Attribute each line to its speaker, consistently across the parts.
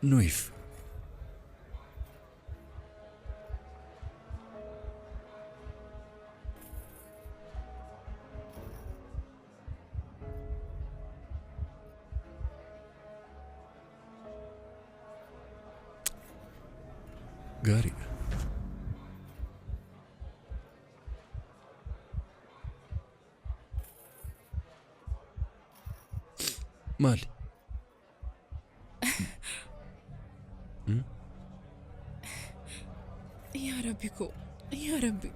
Speaker 1: Nuyiif. Gaariidha. Maali?
Speaker 2: Yaa Rabbi koo, yaa Rabbi.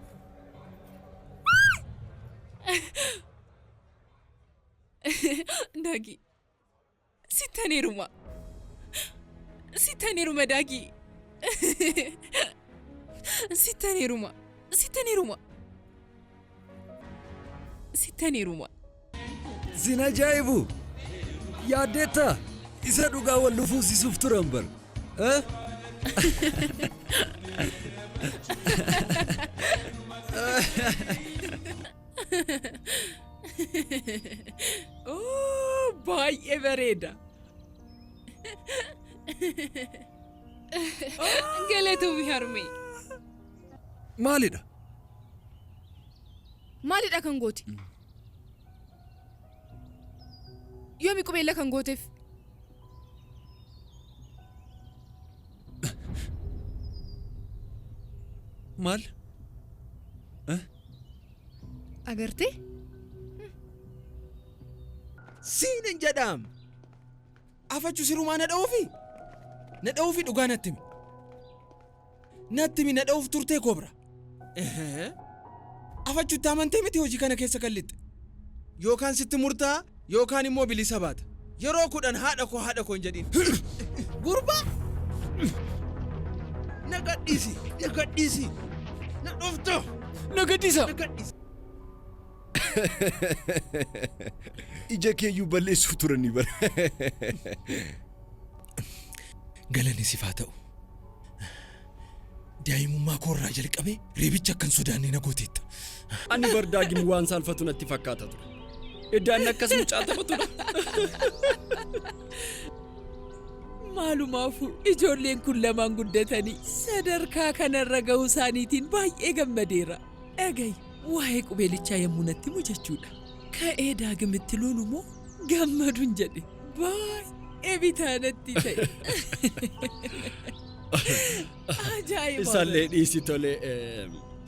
Speaker 2: Daagii, sittan heeruma. Sittan heeruma Daagii. Sittan heeruma. Sittan heeruma. Sittan heeruma.
Speaker 1: Sin ajaa'ibu! Yaaddeettaa? Isa dhugaa wal nu fuusisuuf turan bar. Eh?
Speaker 2: Oo, baay'ee bareeda. Galatoomi harmee.
Speaker 1: Maalidha?
Speaker 2: Maalidha kan goote? Yoomi qubeella kan gooteef?
Speaker 1: Maal?
Speaker 2: Agartee?
Speaker 3: Siin hin jedhaam. Afachu sirumaa na dha'uufi? Na dha'uufi dhugaa natti himi. Natti himi, na dha'uuf turtee kobra. Afachutti amantee miti hojii kana keessa kan lixxe. Yookaan sitti murtaa yookaan immoo bilisa baata. Yeroo 10 haadha koo haadha koo hin jedhin. Gurbaa! Na gadhiisi! Na gadhiisi! Na dhuftu!
Speaker 1: Na gadhiisa!
Speaker 3: Na gadhiisi!
Speaker 1: Ija keeyyuu balleessuuf turanii bara.
Speaker 3: Galanni siif haa ta'u. Daa'imummaa koo irraa jalqabee reebicha akkan sodaanne na gooteetta.
Speaker 4: Ani bar Daagim waan saalfatu natti fakkaata ture. Eddaan akkas mucaa taphatudha.
Speaker 2: Maalumaafuu ijoolleen kun lamaan guddatanii sadarkaa kanarra gahuu isaaniitiin baay'ee gammadeera. Dhaga'i, waa'ee qubeelichaa yommuu natti himu jechuudha. Ka'ee Daagimitti lolu moo gammaduun jedhe. Baay'ee bitaa natti ta'e. Ajaa'iba!
Speaker 4: Isaallee dhiisi tole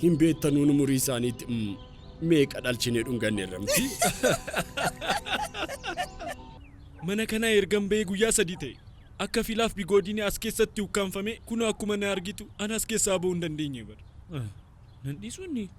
Speaker 4: hin beektanuun umurii isaaniitti meeqa dhalchinee dhunganneerra miti.
Speaker 5: Mana kanaa ergan ba'ee guyyaa 3 ta'e. Akka filaaf bigoodiin as keessatti ukkaamfame kunoo akkuma na argitu ana as keessaa ba'uu hin dandeenye bar. Nan dhiisu inni.